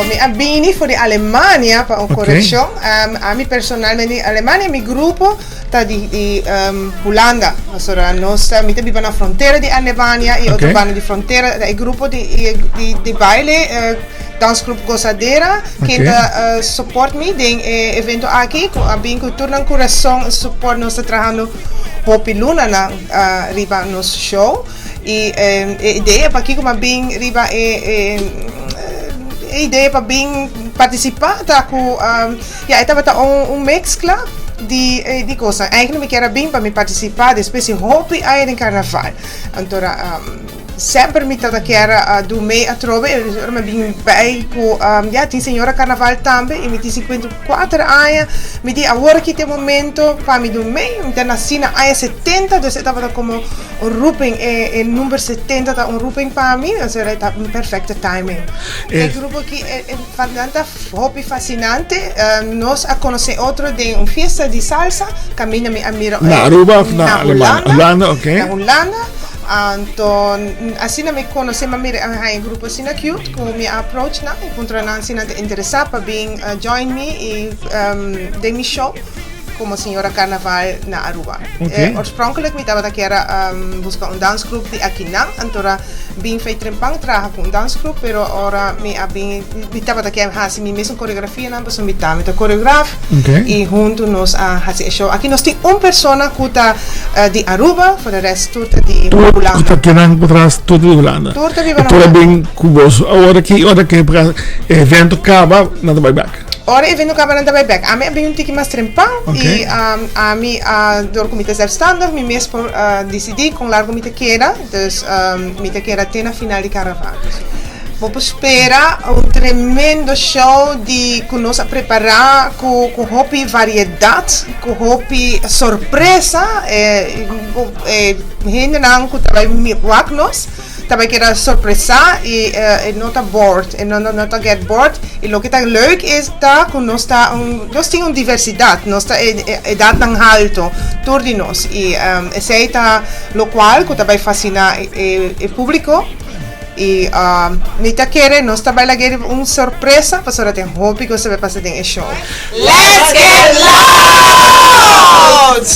Mi a bini for di Alemania pa un korekshon. Ami personalmente di Alemania, mi grupo ta di di Hulanda. Pasobra nos ta, mi ta biba na frontera di Alemania i otro banda di frontera ta e grupo di di baile Dansgroep Gozadera ken ta support mi den e evento aki ku a bin ku tur nan kurason support nos ta trahando hopi lunanan riba nos show. I e idea pakiko mi a bin riba e e idea pa bin partisipá ta ku ya e tabata un un meskla di di kosnan. Eigenlijk mi kier a bin pa mi partisipá despues di hopi aña den karnaval. Anto semper mi tabata kier a du mei atrobe i ora mi a bin bei ku ya tin señora karnaval tambe i mi tin 54 aña mi di awor aki ta e momento pa mi du mei. Mi ta nasí na aña 70 dus e tabata komo Un roeping, e e number 70 ta un roeping pa mi, osea e ta un perfecto timing. E grupo aki e e nan ta hopi fascinante, nos a conoce otro den un fiesta di salsa, caminda mi a mira Na Aruba of na Alemania? Hulanda, ok. Na Hulanda, anto asina mi conoce, mi a mira e grupo asina cute cu mi a approach nan y puntra nan si nan ta interesa pa bin join mi y den mi show. Como señora carnaval na Aruba. Okay. Oorspronkelijk mi tabata kier a busca un dansgroep di akinan, antora bin fei trempan traha cu un dansgroep, pero ora mi a bin, mi tabata kier haci mi mesun coreografianan pasobra mi tambe ta coreograaf. Okay. Y hunto nos a haci e show. Aki nos tin un persona cu ta di Aruba, voor de rest tur ta di Hulanda. Tur ta kinan patras tur ta di Hulanda. Tur ta biba na Hulanda. Tur a bin cu boso. Awor ki ora cu e evento caba nan ta bay bek. Ora e vendo caba nan ta bay bek. Ami a bin un tiki mas trempan y ami a dor cu mi ta zelfstandig mi mes por dicidi con largo mi ta keda dus mi ta keda te na final di carnaval. Bo por spera un tremendo show di cu nos a prepara cu cu hopi variedad cu hopi sorpresa e hendenan cu ta bay wak nos. Ta bay keda sorpresa y e no ta bored, e no no ta get bored y loke ta leuk is ta cu nos ta un nos tin un diversidad, nos ta e edadnan halto tur di nos y esey ta locual cu ta bay fascina e publico y mi ta kere nos ta bay laga riba un sorpresa pasobra tin hopi cos ta bay pasa den e show. Let's get loud!